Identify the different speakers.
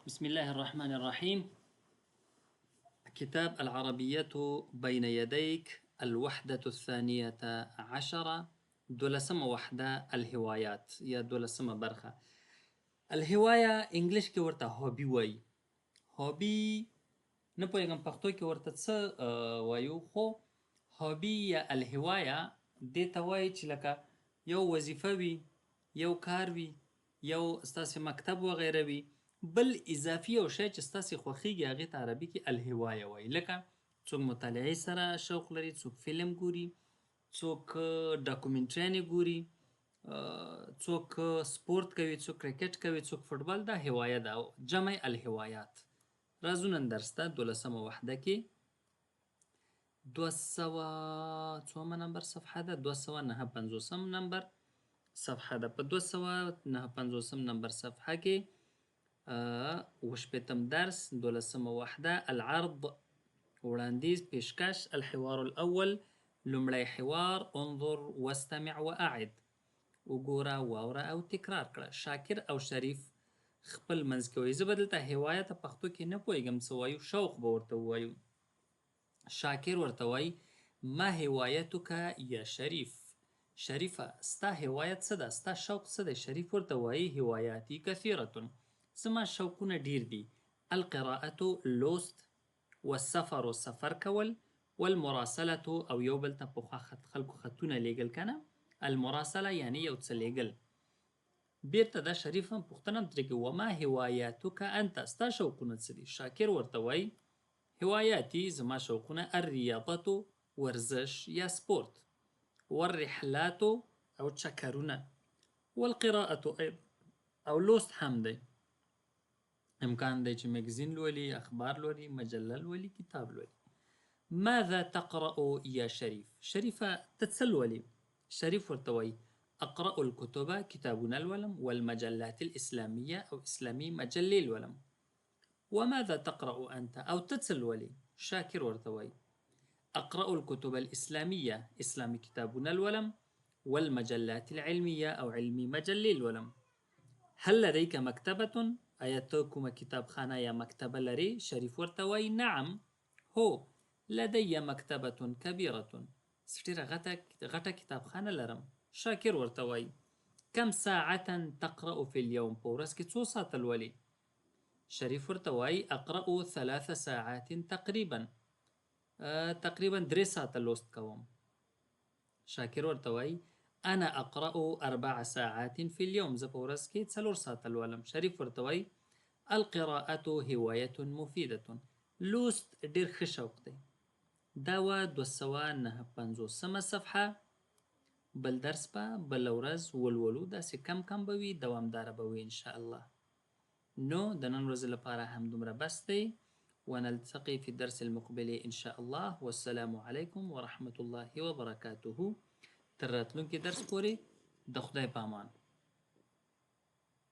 Speaker 1: بسم الله الرحمن الرحيم. كتاب العربية بين يديك، الوحدة الثانية عشرة، دولسمه وحده، الهوايات یا دولسمه برخه. الهوايه انګلیش کې ورته hobby وايي. hobby نه پوهېږم پښتو کې ورته څه وایو، خو hobby یا الهوايه دې ته وايي چې لکه یو وظیفه وي، یو کار وي، یو ستاسې مکتب وغیره وي، بل اضافي یو شی چې ستاسې خوښېږي هغې ته عربي کې الهوايه وايي. لکه څوک مطالعې سره شوق لري، څوک فلم ګوري، څوک ډاکومنټریانې ګوري، څوک سپورت کوي، څوک کرکټ کوي، څوک فوټبال. دا هوايه ده او جمع یې الهوایات. راځو نن درس ته. دولسمه وحده کې 200 څومه نمبر صفحه ده؟ 259 نمبر صفحه ده. په 259 نمبر صفحه کې 67 درس، دولسمه وحده، العرض وړاندیز، پیشکش. الحوار الاول، لومړی حوار. انظر واستمع واعد، وګوره، واوره او تکرار کړه. شاکر او شریف خپل منځ کې وایي. زه به دلته هوايه ته پښتو کې نه پوهېږم څه وایو، شوق به ورته ووایو. شاکر ورته وایي: ما هوايتك یا شریف؟ شریفه، ستا هوايه څه ده؟ ستا شوق څه دی؟ شریف ورته وایي: هواياتي كثيرة، زما شوقونه ډېر دي. القراءة لوست، والسفر سفر کول، والمراسلة او یو بل ته پخوا خلکو خطونه لېږل که نه، المراسله یعنی یو څه لېږل. بیرته دا شریف هم پوښتنه هم ترې کوي: وما هواياتك انت؟ ستا شوقونه څه دي؟ شاکر ورته وایي: هواياتي زما شوقونه الرياضة ورزش یا سپورت، والرحلات او چکرونه، والقراءة ايضا او لوست هم دی. امکان دی چې مګزین لولي، اخبار لولي، مجله لولي، کتاب لولي. ماذا تقرأ یا شریف؟ شریفه، ته څه لولې؟ شریف ورته وایي: اقرأ الكتب، کتابونه لولم، والمجلات الاسلامیه او اسلامي مجلې لولم. وماذا تقرأ انت؟ او ته څه لولې؟ شاکر ورته وایي: اقرأ الكتب الاسلامیه، اسلامي کتابونه لولم، والمجلات العلمیه او علمي مجلې لولم. هل لديك مکتبة؟ ایا ته کومه کتابخانه یا مکتبه لرې؟ شریف ورته وایي: نعم، هو، لدي مکتبة کبیرة، زه ډېره غټه غټه کتابخانه لرم. شاکر ورته وایي: کم ساعة تقرأ في اليوم؟ په ورځ کې څو ساعته لولې؟ شریف ورته وایي: اقرأ 3 ساعات تقریبا، تقریبا 3 ساعته لوست کوم. شاکر ورته وایي: انا اقرأ 4 ساعات في اليوم، زه په ورځ کې 4 ساعته لولم. شریف ورته وایي: القراءة هواية مفيدة، لوست ډېر ښه شوق دی. دا وه 259مه صفحه. بل درس به بله ورځ ولولو، داسې کم کم به وي، دوامداره به وي ان شاء الله. نو د نن ورځې لپاره همدومره بس دی. ونلتقي في الدرس المقبل إن شاء الله، والسلام عليكم ورحمة الله وبركاته. تر راتلونکي درس پورې د خدای په امان.